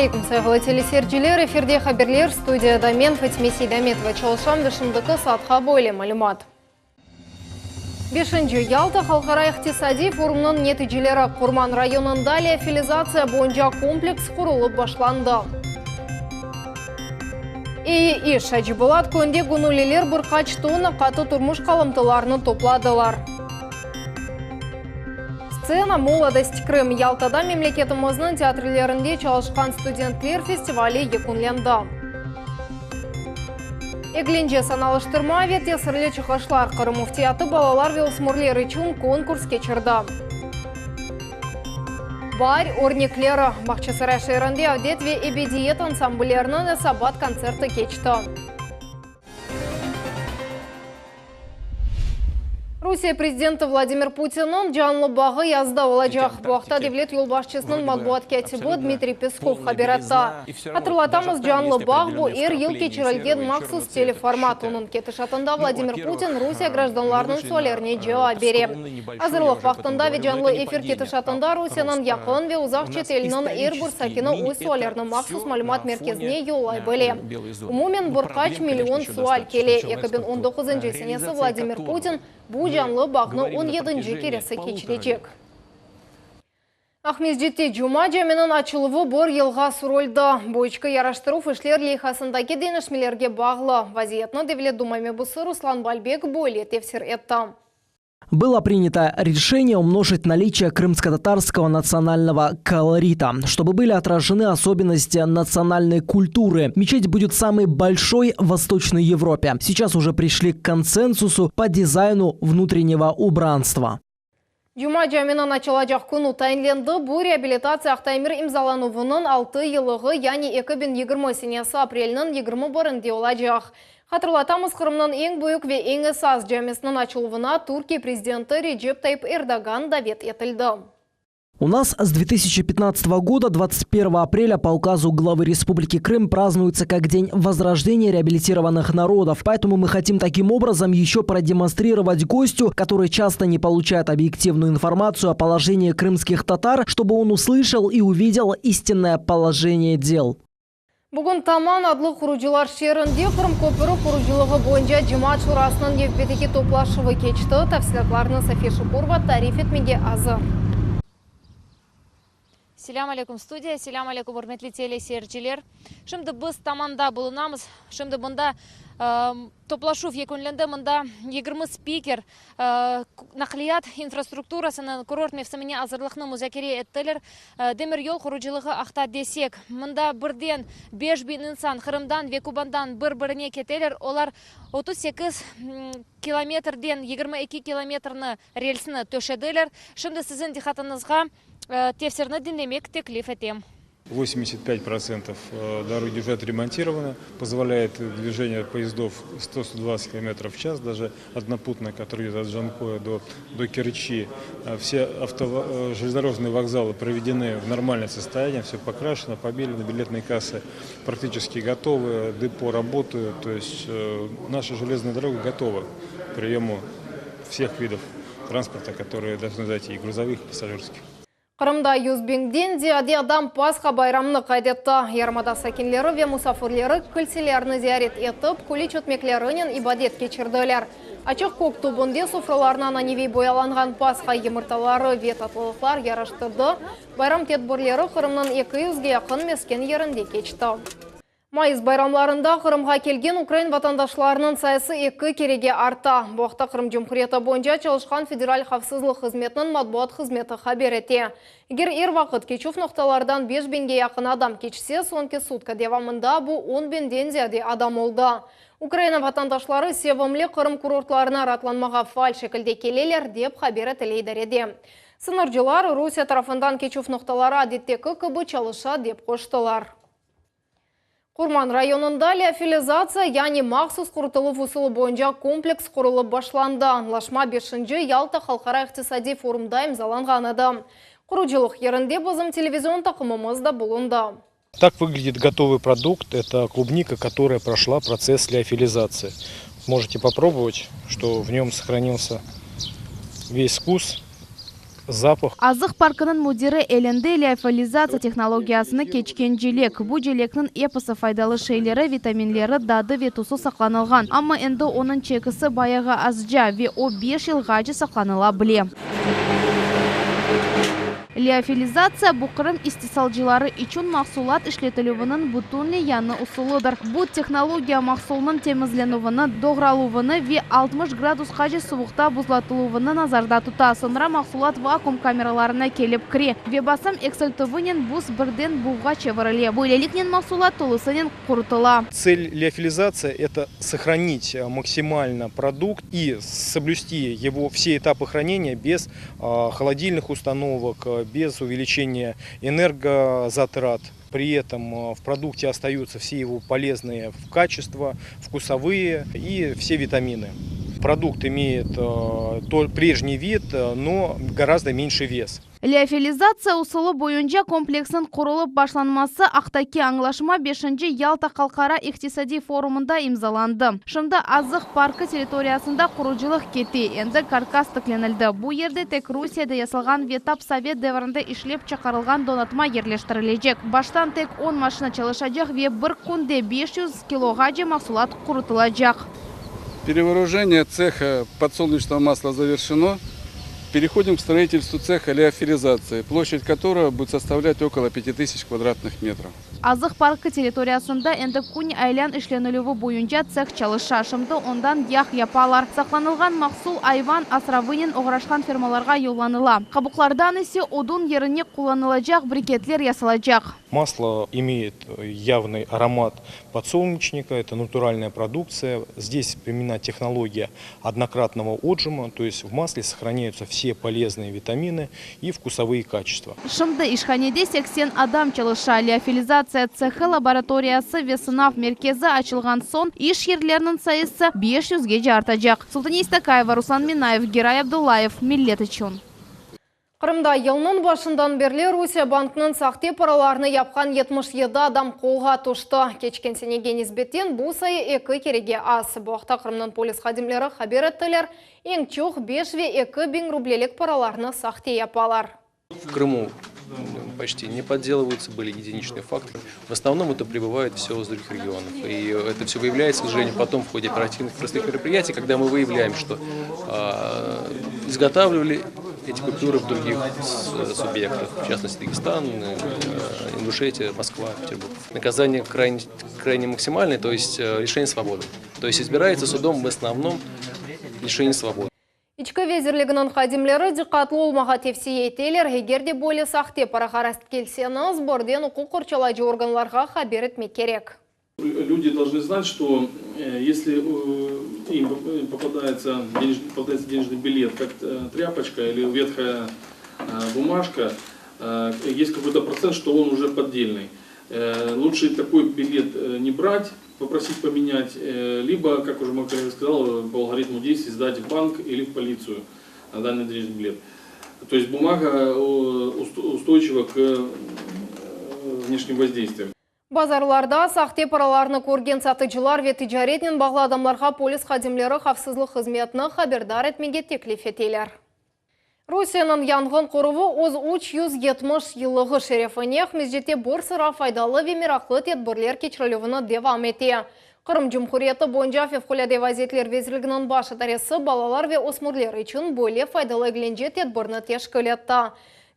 aleykum, sayğılı teleseyirciler! Efirde haberler, studiyada men, Fatime Seydametova, çalışam ve şimdiki saatqa böyle malümat. Beşinci Yalta halqara iqtisadiy forumnıñ neticeleri, Qurman rayonında liofilizatsiya boyunca kompleks qurulıp başlandı. Eyi iş, Acıbolat köyünde göñülliler bir qaç tonna qatı turmuş qalımtılarını topladılar. Stsena Molodosti Krım, Yaltada memleketimizniñ teatrlerinde çalışqan studentler festivali yekünlendi. Eglence, sanalıştırma ve tesirli çıqışlar, Qırım Müftiyatı balalar ve ösmürler içün konkurs keçirdi. Baar örnekleri, Bağçasaray şeerinde Avdet ve Ebediyet ansamblleriniñ esabat kontserti keçti. Rusiye prezidenti Vladimir Putinniñ canlı bağı yazda olacaq. Bu aqta devlet yolbaşçısınıñ matbuat kâtibi Dmitriy Peskov haber etti. Hatırlatamız, canlı bağ, bu er yıl keçirilgen mahsus teleformat, onıñ ketişatında Vladimir Putin Rusiye grajdanlarınıñ suallerine cevap bere. Azırlıq vaqtında ve canlı efir ketişatında Rusiyeniñ yaqın ve uzaq çet eliniñ er bir sakini öz suallerini mahsus malümat merkezine yollay bile. Umumen bir qaç million sual kele. 2019 senesi Vladimir Putin bu canlı bağnı on yedinci keresi keçirecek. Aqmescitte Cuma caminiñ açıluvı bir yılğa sürüldi. Bu içki yaraştıruv işler leyhasındaki deñişmelerge bağlı. Vaziyetni Devlet Duma mebusı Ruslan Balbek böyle tefsir etti. Было принято решение умножить наличие крымско-татарского национального колорита, чтобы были отражены особенности национальной культуры. Мечеть будет самой большой в Восточной Европе. Сейчас уже пришли к консенсусу по дизайну внутреннего убранства. Cuma caminiñ açılacaq künü tayinlendi, bu reabilitatsiya aqta emir imzalanuvınıñ altı yıllığı, yani 2020 senesi aprelniñ 21-inde olacaq. Hatırlatamız, Qırımnıñ eñ büyük ve eñ esas camisiniñ açıluvına Türkiye prezidenti Recep Tayyip Erdoğan davet etildi. У нас с 2015 года 21 апреля по указу главы Республики Крым празднуется как День возрождения реабилитированных народов. Поэтому мы хотим таким образом еще продемонстрировать гостю, который часто не получает объективную информацию о положении крымских татар, чтобы он услышал и увидел истинное положение дел. Bugün Taman adlı qurucılar şeerinde Qırım köpüri qurucılığı boyunca cemaat şurasınıñ nevbetteki toplaşuvı keçti. Tafsilâtlarnı Safiye Şukurova tarif etmege azır. Selâm aleyküm, studiya, selâm aleyküm, ürmetli teleseyirciler. Şimdi biz Tamanda bulunamız. Şimdi mında toplaşuv yekünlendi. Mında 20 spiker naqliyat infrastrukturasınıñ kurort mevsimine azırlıqnı muzakere ettiler. Demiryol qurucılığı aqta desek, mında birden 5000 insan Qırımdan ve Kubandan bir-birine keteler. Olar 38 kilometrden 22 kilometrni relsni töşediler. Şimdi siziñ diqqatıñızğa tefsirni diñlemek teklif etem. 85 процентов э, дороги уже отремонтированы, позволяет движение поездов 100-120 км в час, даже однопутная, которая идет от Джанкоя до, до Керчи. Э, все авто, э, железнодорожные вокзалы проведены в нормальное состояние, все покрашено, побелено, билетные кассы практически готовы, депо работают, то есть наша железная дорога готова к приему всех видов транспорта, которые должны зайти, и грузовых, и пассажирских. Qırımda 100 biñden ziyade adam Pasha bayramını qayd etti. Yarımada sakinleri ve musafirleri kilselerni ziyaret etip, küliç ötmeklerinen ibadet keçirdiler. Açıq kök tübünde sofralarnı ananeviy boyalanğan Pasha yımırtaları ve tatlılıqlar yaraştırdı. Bayram tedbirleri Qırımnıñ 200ge yaqın mesken yerinde keçti. Mayıs bayramlarında Qırımğa kelgen ukrain vatandaşlarınıñ sayısı eki kerege arta. Bu aqta Qırım Cumhuriyeti boyunca çalışqan Federal havfsızlıq hızmetiniñ matbuat hızmeti haber ete. Eger er vaqıt keçüv noqtalardan 5 biñge yaqın adam keçse, soñki sutka devamında bu 10 biñden ziyade adam oldı. Ukraina vatandaşları sevimli Qırım kurortlarına raatlanmağa faal şekilde keleler, dep haber etile idarede. Sıñırcılar Rusiye tarafından keçüv noqtaları adetteki kibi çalışa, dep qoştılar. Qurman rayonında liofilizatsiya, yani mahsus qurutıluv usulı boyunca kompleks qurulıp başlandı. Añlaşma 5. Yalta halqara iqtisadiy forumda imzalanğan edi. Qurucılıq yerinde bizim televizion taqımımız da bulundı. Так выглядит готовый продукт. Это клубника, которая прошла процесс лиофилизации. Можете попробовать, что в нем сохранился весь вкус. Запах. Azıq parkınıñ müdiri elinde liofilizatsiya tehnologiyasını keçken celek. Bu celekniñ episi faydalı şeyleri, vitaminleri, dadı ve tüsü saqlanılğan. Amma endi onıñ çekisi bayağı azca ve o beş yılğace saqlanıla bile. Liofilizatsiya, bu Qırım istisalcıları içün mahsulat işletilüviniñ bütünley yañı usulıdır. Bu tehnologiya mahsulnıñ temizlenüvini, doğraluvını ve 60 gradusqace suvuqta buzlatıluvını nazarda tuta. Soñra mahsulat vakuum kameralarına kelip kire ve basım eksiltüvinen buz birden buvğa çevirile. Böyleliknen mahsulat tolusınen qurutıla. Цель лиофилизации – это сохранить максимально продукт и соблюсти его все этапы хранения без холодильных установок, без увеличения энергозатрат. При этом в продукте остаются все его полезные качества, вкусовые и все витамины. Продукт имеет прежний вид, но гораздо меньший вес. Liofilizatsiya usulı boyunca kompleksniñ qurulıp başlanması aqtaki añlaşma beşinci Yalta halqara iqtisadiy forumında imzalandı. Şimdi Azıq parkı territoriyasında qurucılıq kete, endi karkas tiklenildi. Bu yerde tek Rusiyede yasalğan ve tap sovet devrinde işlep çıqarılğan donatma yerleştirilecek. Baştan tek on maşina çalışacaq ve bir künde 500 kiloğace mahsulat qurutılacaq. Перевооружение цеха подсолнечного масла завершено. Переходим к строительству цеха лиофилизации, площадь которого будет составлять около 5000 квадратных метров. Azıq parkı territoriyasında endi kün aylan işlenilüvi boyunca tseh çalışa. Şimdi ondan yağ yapalar. Saqlanılğan mahsul ayvan asravınen oğraşqan fermalarğa yollanıla. Qabuqlardan ise odun yerine qullanılacaq briketler yasalacaq. Масло имеет явный аромат подсолнечника, это натуральная продукция. Здесь применена технология однократного отжима, то есть в масле сохраняются все полезные витамины и вкусовые качества. Şimdi işhanede 80 adam çalışa. Liofilizatsiya tsehı laboratoriyası ve sınav merkezi açılğan soñ iş yerleriniñ sayısı 500gece artacaq. Sultaniye Istakayeva, Ruslan Minayev, Geray Abdullayev, Millet içün. Qırımda yılnıñ başından berli Rusiye bankınıñ sahte paralarını yapqan 77 adam qolğa tüşti. Keçken senege nisbeten bu sayı eki kerege az. Bu aqta Qırımnıñ polis hadimleri haber ettiler. Eñ çoq 5 ve 2000 rublelik paralarnı sahte yapalar. В Крыму почти не подделываются, были единичные факты. В основном это прибывает все из других регионов. И это все выявляется, к сожалению, потом в ходе оперативных простых мероприятий, когда мы выявляем, что э, изготавливали эти купюры в других субъектах, в частности Дагестан, э, Ингушетия, Москва, Петербург. Наказание крайне, крайне максимальное, то есть э, лишение свободы. То есть избирается судом в основном лишение свободы. İçki vezirliginiñ hadimleri diqqatlı olmağa tevsiye eteler, eger de böyle sahte parağa rast kelseñiz, birden uquq qorçalayıcı organlarğa haber etmek kerek. Люди должны знать, что э, если э, им попадается денежный, попадается денежный билет, как э, тряпочка или ветхая бумажка, есть какой-то процент, что он уже поддельный. Лучше такой билет не брать, попросить поменять, либо, как уже мой коллега сказал, по алгоритму действий сдать в банк или в полицию данный денежный билет. То есть бумага устойчива к внешним воздействиям. Bazarlarda sahte paralarnı körgen satıcılar ve ticaretnen bağlı adamlarğa polis hadimleri havfsızlıq hızmetini haberdar etmege teklif eteler. Rusiyeniñ yanğın qoruvı öz 370 yıllığı şerefine Aqmescitte bir sıra faydalı ve meraqlı tedbirler keçirilüvini devam ete. Qırım Cumhuriyeti boyunca Fevqulâde vaziyetler vezirliginiñ baş idaresi balalar ve ösmürler içün böyle faydalı eglence tedbirini teşkil etti.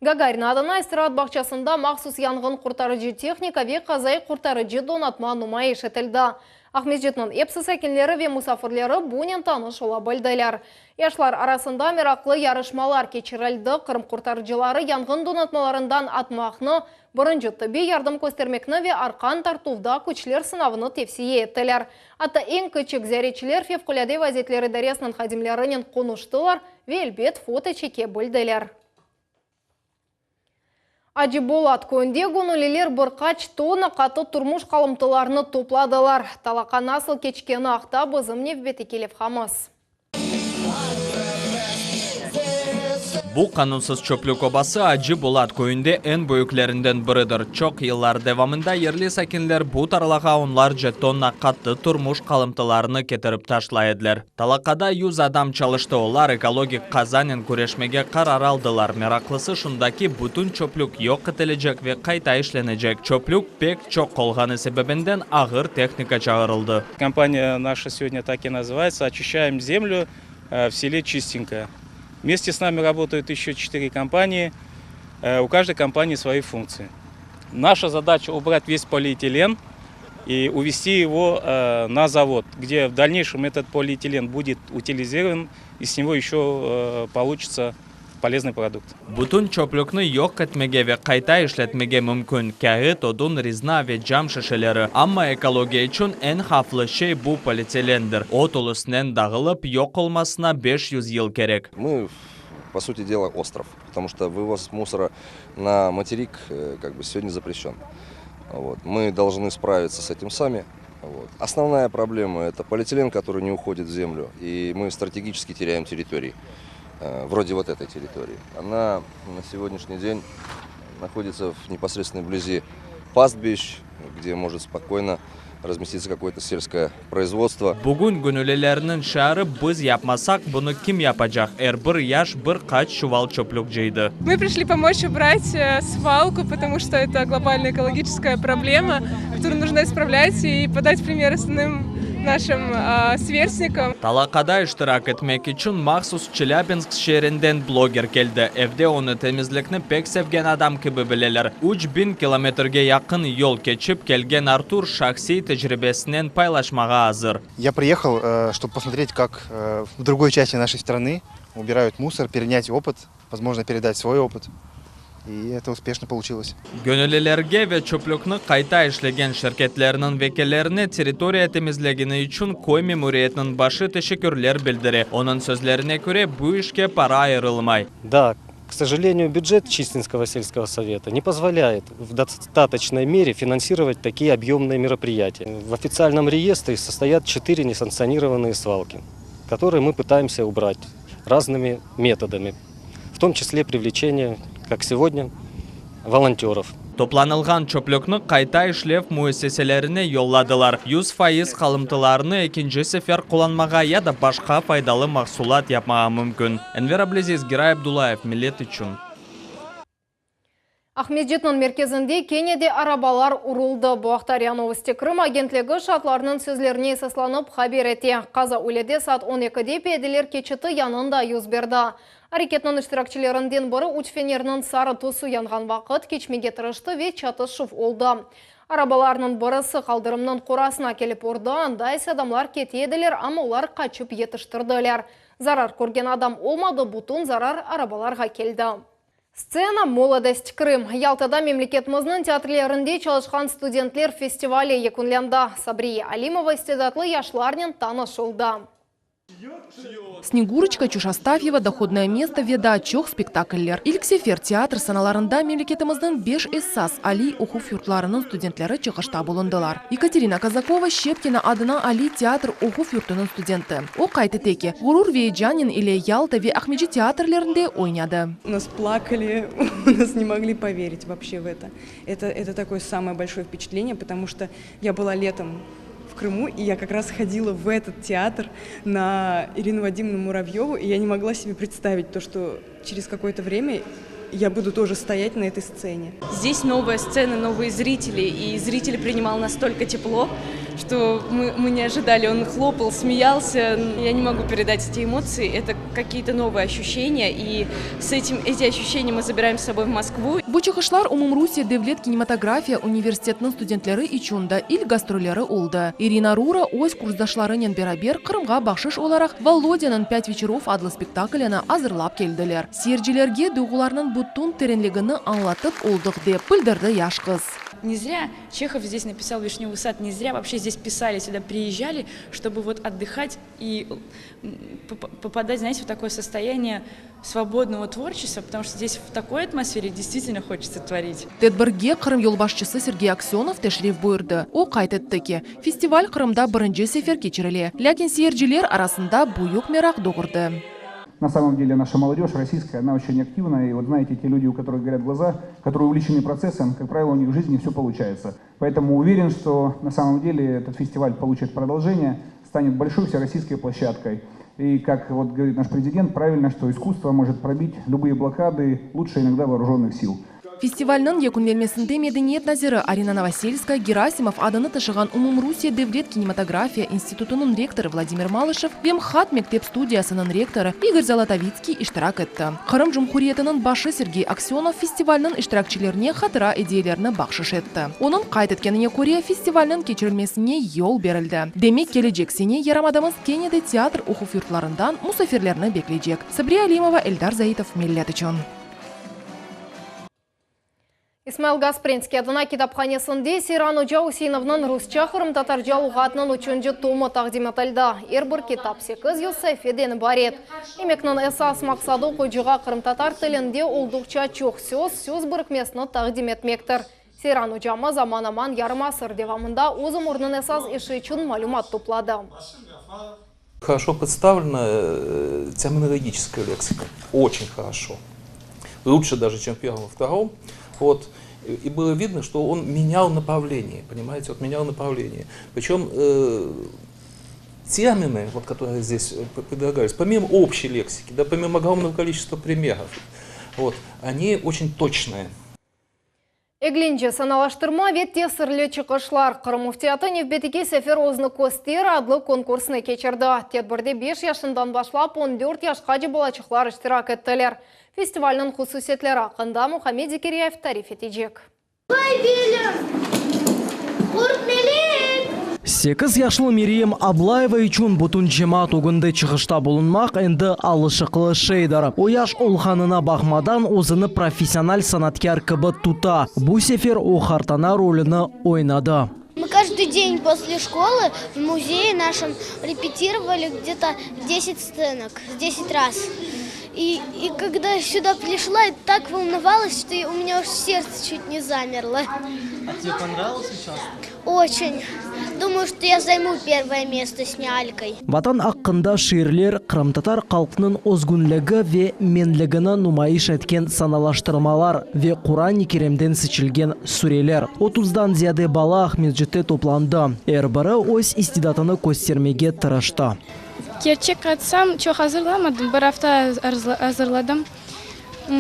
Gagarin adına istiraat bağçasında mahsus yanğın qurtarıcı tehnika ve qazaiy qurtarıcı donatma numayış etildi. Aqmescitniñ episi sakinleri ve musafirleri bunen tanış ola bildiler. Yaşlar arasında meraqlı yarışmalar keçirildi. Qırım qurtarıcıları yanğın donatmalarından atmaqnı, birinci tıbbiy yardım köstermekni ve arqan tartuvda küçler sınavını tevsiye ettiler. Atta eñ kiçik ziyaretçiler Fevqulâde vaziyetler idaresiniñ hadimlerinen qonuştılar ve elbet foto çeke bildiler. Acı Bolat köyünde göñülliler bir qaç tonna qattı turmuş qalımtılarını topladılar. Talaqa nasıl keçkeni aqta bizim nevbetteki levhamız. Bu qanunsız çöplük obası Acı Bulat köyünde eñ büyüklerinden biridir. Çoq yıllar devamında yerli sakinler bu tarlağa onlarca tonna qattı turmuş qalımtılarını ketirip taşlay ediler. Talaqada yüz adam çalıştı, olar ekologik qazanen küreşmege qarar aldılar. Meraqlısı şunda ki, bütün çöplük yoq etilecek ve qayta işlenecek. Çöplük pek çoq olğanı sebebinden ağır tehnika çağırıldı. Kompaniya naşa segodnâ tak i nazıvayetsâ, Oçişçaem zemlю v sele Çistenkoye. Vmeste s nami rabotayut eşçö çetıre kompanii, u každoy kompanii svoi funktsii. Naşa zadaça ubrat ves polietilen i uvesti ego na zavod, gde v dalneyşem etot polietilen budet utilizirovan i s nego eşçö poluçitsâ poleznıy produkt. Bütün çöplükni yoq etmege ve qayta işletmege mümkün, kâğıt, odun, rizna ve cam şişeleri. Amma ekologiya içün eñ havflı şey bu polietilendir, o tolusınen dağılıp yoq olmasına 500 yıl kerek. Мы, по сути дела, остров, потому что вывоз мусора на материк как бы сегодня запрещен. Вот. Мы должны справиться с этим сами. Вот. Основная проблема – это полиэтилен, который не уходит в землю, и мы стратегически теряем территории, вроде вот этой территории. Она на сегодняшний день находится в непосредственной близи пастбищ, где может спокойно разместиться какое-то сельское производство. Bugün göñüllilerniñ şiarı biz yapmasaq, bunı kim yapacaq? Er bir yaş bir qaç çuval çöplük cıydı. Мы пришли помочь убрать свалку, потому что это глобальная экологическая проблема, которую нужно исправлять и подать пример остальным нашим сверстникам. Talaqada iştirak etmek içün mahsus Çelâbinsk şeerinden bloger keldi. Evde onı temizlikni pek sevgen adam kibi bileler. 3000 kilometrge yaqın yol keçip kelgen Artur şahsiy tecribesinen paylaşmağa azır. Я приехал, чтобы посмотреть, как в другой части нашей страны убирают мусор, перенять опыт, возможно, передать свой опыт. И это успешно получилось. Göñüllilerge ve çöplükni qayta işlegen şirketlerniñ vekillerine territoriya temizlegeni içün köy memuriyetiniñ başı teşekkürler bildire. Onıñ sözlerine köre, bu işke para ayırılmay. Да, к сожалению, бюджет Чистинского сельского совета не позволяет в достаточной мере финансировать такие объемные мероприятия. В официальном реестре состоят четыре несанкционированные свалки, которые мы пытаемся убрать разными методами, в том числе привлечение, как сегодня, волонтеров. Toplanılğan çöplükni qayta işlev müessiselerine yolladılar. 100% qalımtılarını ekinci sefer qullanmağa ya da başqa faydalı mahsulat yapmağa mümkün. Enver Abliziz, Giray Abdullayev, Millet içün. Aqmescitniñ merkezinde kene de arabalar uruldı. Bu aqta RIA Novosti Krım agentligi şaatlarnıñ sözlerine esaslanıp haber ete. Qaza üylede saat 12-de piyadeler keçiti yanında yüz berdi. Areketniñ iştirakçilerinden biri üç fenerniñ sarı tüsü yanğan vaqıt keçmege tırıştı ve çatışuv oldı. Arabalarnıñ birisi qaldırımnıñ qorasına kelip urdı, anda ise adamlar kete ediler, amma olar qaçıp yetiştirdiler. Zarar körgen adam olmadı, bütün zarar arabalarğa keldi. Сцена «Молодость Крым». Yaltada memleketimizniñ teatrlerinde çalışqan studentler festivali yekünlendi. Sabriye Alimova istidatlı yaşlarnen tanış oldı. Снегурочка, Чушь Астафьева, Доходное место ve daa çoq spektakller. İlk sefer teatr sanalarında memleketimizniñ beş esas aliy oquv yurtlarınıñ studentleri çıqışta bulundılar. Yekaterina Kazakova Şepkina adına aliy teatr oquv yurtunıñ studenti. O qayd ete ki, ğurur ve eyecannen ile Yalta ve Aqmescit teatrlerinde oynadı. У нас плакали, у нас не могли поверить вообще в это. Это, это такое самое большое впечатление, потому что я была летом в Крыму, и я как раз ходила в этот театр на Ирину Вадимовну Муравьеву, и я не могла себе представить то, что через какое-то время я буду тоже стоять на этой сцене. Здесь новая сцена, новые зрители, и зритель принимал настолько тепло, что мы, мы не ожидали. Он хлопал, смеялся. Я не могу передать эти эмоции. Это какие-то новые ощущения, и с этим, эти ощущения мы забираем с собой в Москву. Bu çıqışlar Umumrusiye devlet kinematografiya universitetiniñ studentleri içün de ilk gastrolleri oldı. İrina Rura öz kursdaşlarınen beraber Qırımğa bahşış olaraq Volodyanıñ Пять вечеров adlı spektaklini azırlap keldiler. Seyircilerge duyğularnıñ bütün terenligini añlatıp oldıq dep bildirdi yaş qız. Не зря Чехов здесь написал «Вишневый сад», не зря вообще здесь писали, сюда приезжали, чтобы вот отдыхать и попадать, знаете, в такое состояние свободного творчества, потому что здесь в такой атмосфере действительно хочется творить. Tedbirge Qırım yolbaşçısı Sergey Aksönov teşrif buyurdı. O qayd etti ki, festival Qırımda birinci sefer keçirile. Lâkin seyirciler arasında büyük meraq doğurdı. На самом деле наша молодежь российская, она очень активная. И вот знаете, те люди, у которых горят глаза, которые увлечены процессом, как правило, у них в жизни все получается. Поэтому уверен, что на самом деле этот фестиваль получит продолжение, станет большой всероссийской площадкой. И как вот говорит наш президент, правильно, что искусство может пробить любые блокады, лучше иногда вооруженных сил. Festivalniñ yekünlenmesinde medeniyet naziri Arina Novoselskaya, Gerasimov adını taşığan Umumrusiye devlet kinematografiya institutınıñ rektorı Vladimir Malışev ve MHAT mektep studiyasınıñ rektorı İgor Zolotovitskiy iştirak etti. Qırım Cumhuriyetiniñ başı Sergey Aksönov festivalniñ iştirakçilerine hatıra ediyelerini bahşış etti. Onıñ qayd etkenine köre, festivalniñ keçirilmesine yol berildi. Demek, kelecek sene yarımadamız kene de teatr oquv yurtlarından musafirlerni bekleycek. Sabriye Alimova, Eldar Zaitov, Millet içün. İsmail Gasprinskiy adına kitaphanesinde Seyran oca Useinovnıñ Rusça-qırımtatarca luğatınıñ üçünci tomı taqdim etildi. Er bir kitap 800 saifeden ibaret. Emekniñ esas maqsadı oquyıcığa qırımtatar tilinde olduqça çoq söz, söz birikmesini taqdim etmektir. Seyran ocamız aman-aman yarım asır devamında öz ömüriniñ esas işi içün malümat topladı. Хорошо представлена э, терминологическая лексика. Очень хорошо. Лучше даже, чем в первом и втором. Вот. И было видно, что он менял направление, понимаете, вот менял направление. Причем э, термины, вот, которые здесь э, предлагались, помимо общей лексики, да, помимо огромного количества примеров, вот, они очень точные. Eglence, sanalaştırma ve tesirli çıqışlar. Qırım Müftiyatı nevbetteki sefer Özüni köster adlı konkursnı keçirdi. Tedbirde beş yaşından başlap on dört yaşqace balaçıqlar iştirak ettiler. Festivalniñ hususiyetleri aqqında Muhammed Zekiryayev tarif etecek. Bay belim, Qurtmelek! 8 yaşlı Meryem Ablayeva içün bütün cemaat ögünde çıqışta bulunmaq endi alışıqlı şeydir. O yaş olğanına baqmadan, özüni professional sanatkâr kibi tuta. Bu sefer o qartana rolüni oynadı. Мы каждый день после школы в музее нашем репетировали где-то 10 сценок, 10 раз. И, и когда сюда пришла, я так волновалась, что у меня уж сердце чуть не замерло. А тебе понравилось участвовать? Очень. Думаю, что я займу первое место с Нялькой. Vatan aqqında şiirler, qırımtatar halqınıñ özgünligi ve menligini numayış etken sanalaştırmalar ve Quran-ı Kerimden seçilgen sureler. Otuzdan ziyade bala Aqmescitte toplandı. Er biri öz istidatını köstermege tırıştı. Kerçek aytsam, çoq azırlamadım, bir afta azırladım.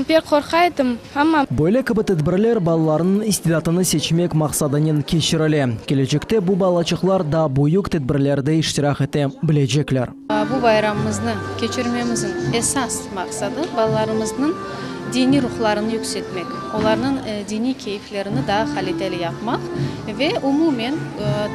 Pek qorqa edim, amma. Böyle kibi tedbirler balalarnıñ istidatını seçmek maqsadınen keçirile. Kelecekte bu balaçıqlar daa büyük tedbirlerde iştirak ete bilecekler. Bu bayramımıznı keçirmemizniñ esas maqsadı, balalarımıznıñ diniy ruhlarını yükseltmek, olarnıñ diniy keyflerini daa qaliteli yapmaq ve umumen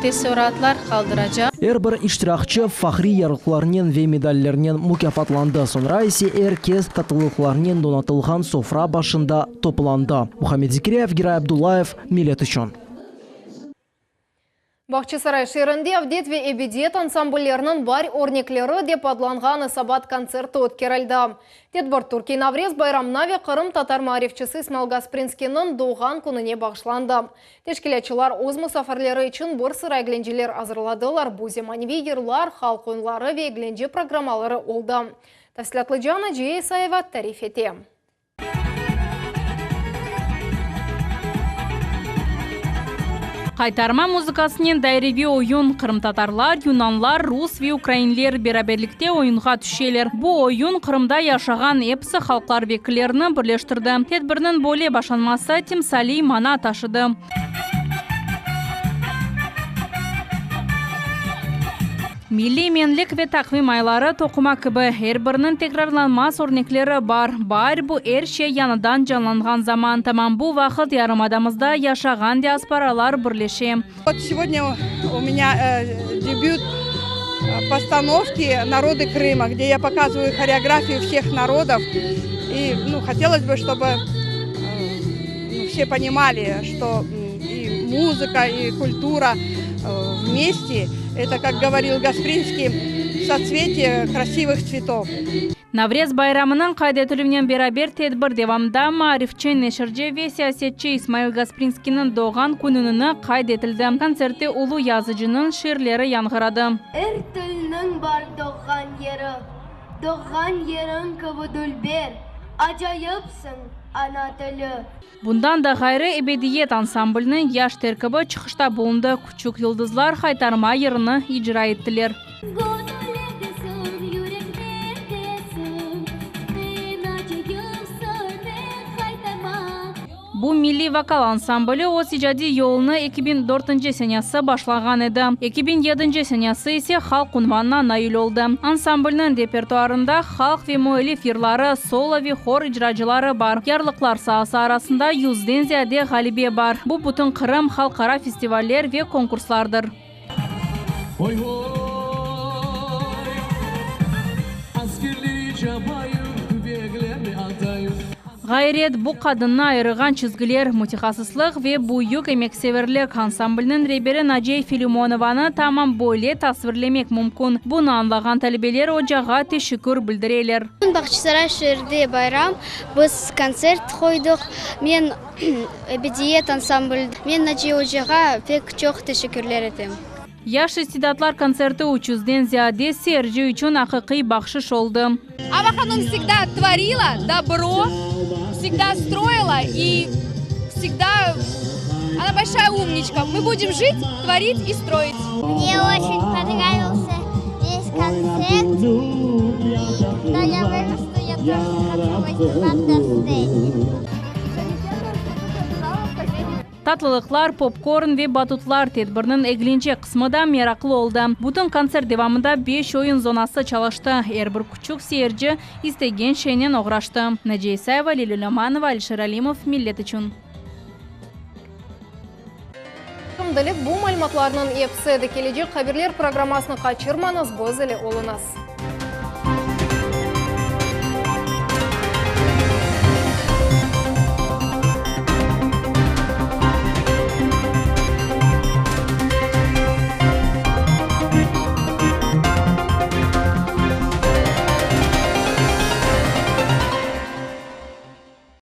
teessuratlar qaldıracaq. Er bir iştirakçi fahriy yarlıqlarnen ve medallernen mukâfatlandı, soñra ise er kes tatlılıqlarnen donatılğan sofra başında toplandı. Muhammed Zekiryayev, Giray Abdullayev, Millet içün. Bağçasaray şeerinde Avdet ve Ebediyet ansamblleriniñ baar örnekleri dep adlanğan esabat kontserti ötkerildi. Tedbir Türkiy Navrez bayramına ve qırımtatar maarifçisi İsmail Gasprinskiyniñ doğğan kününe bağışlandı. Teşkilâtçılar öz musafirleri içün bir sıra eglenceler azırladılar, bu zemaneviy yırlar, halq oyunları ve eglence programmaları oldı. Tafsilâtlıca Naciye İsayeva tarif ete. Qaytarma muzıkasınen daireviy oyun, qırımtatarlar, yunanlar, rus ve ukrainler beraberlikte oyunğa tüşeler. Bu oyun Qırımda yaşağan episi halqlar vekillerini birleştirdi. Tedbirniñ böyle başlanması timsaliy mana taşıdı. Milliy menlik ve taqvim ayları toquma kibi, er biriniñ tekrarlanmaz örnekleri bar. Baar, bu er şey yañıdan canlanğan zaman. Tamam bu vaqıt yarımadamızda yaşağan diasporalar birleşe. Вот сегодня у меня дебют постановки «Народы Крыма», где я показываю хореографию всех народов. И ну, хотелось бы, чтобы ну, все понимали, что и музыка, и культура вместе – это, как говорил Гаспринский, соцветие красивых цветов. Navrez bayramınıñ qayd etilüvinen beraber tedbir devamında maarifçi, neşirci ve siyasetçi İsmail Gasprinskiyniñ doğğan kününini qayd etildi. Kontsertte ulu yazıcınıñ şiirleri yañğıradı. Er tilniñ bar doğğan yeri. Doğğan yeriñ kibi dülber, Acayıpsıñ, ana tili. Bundan da ğayrı, Ebediyet ansambliniñ yaş terkibi çıqışta bulundı, Küçük yıldızlar Haytarma yırını icra ettiler. Bu milliy vokal ansambli öz icadiy yolunı 2004 senesi başlağan edi, 2007 senesi ise halq unvanına nail oldı. Ansamblniñ repertuarında halq ve müellif yırları, solo ve hor icracıları bar. Yarlıqlar saası arasında yüzden ziyade ğalebe bar. Bu bütün Qırım, halqara festivaller ve konkurslardır. Ğayret, bu qadınnı ayırğan çizgiler, mütehassıslıq ve büyük emekseverlik, ansamblniñ reberi Naciye Filimonovanı tamam böyle tasvirlemek mümkün. Bunı añlağan talebeler ocağa teşekkür bildireler. Bağçasaray şeerde bayram, biz kontsert qoydıq. Men Ebediyet ansambl, men Naciye ocağa pek çoq teşekkürler etem. Yaş istidatlar kontserti üç yüzden ziyade seyirci içün aqiqiy bahşış oldı. Ava hanım vsegda tvorila dobro, vsegda stroila i vsegda ona bolşaya umniçka. Mı budem jit, tvorit i stroit. Mne oçen ponravilsâ ves kontsert, i kogda ya vyrastu, ya тоже хочу vystupatʹ na stsene. Tatlılıqlar, popkorn ve batutlar, tedbirniñ eglence qısmı da meraqlı oldı. Bütün kontsert devamında beş oyun zonası çalıştı, er bir küçük seyirci istegen şeynen oğraştı. Naciye İsayeva, Lilâ Lümanova, Alişer Alimov, Millet içün. Şimdilik bu malümatlarnıñ episi edi. Kelecek haberler programmasını qaçırmañız, biz ile oluñız.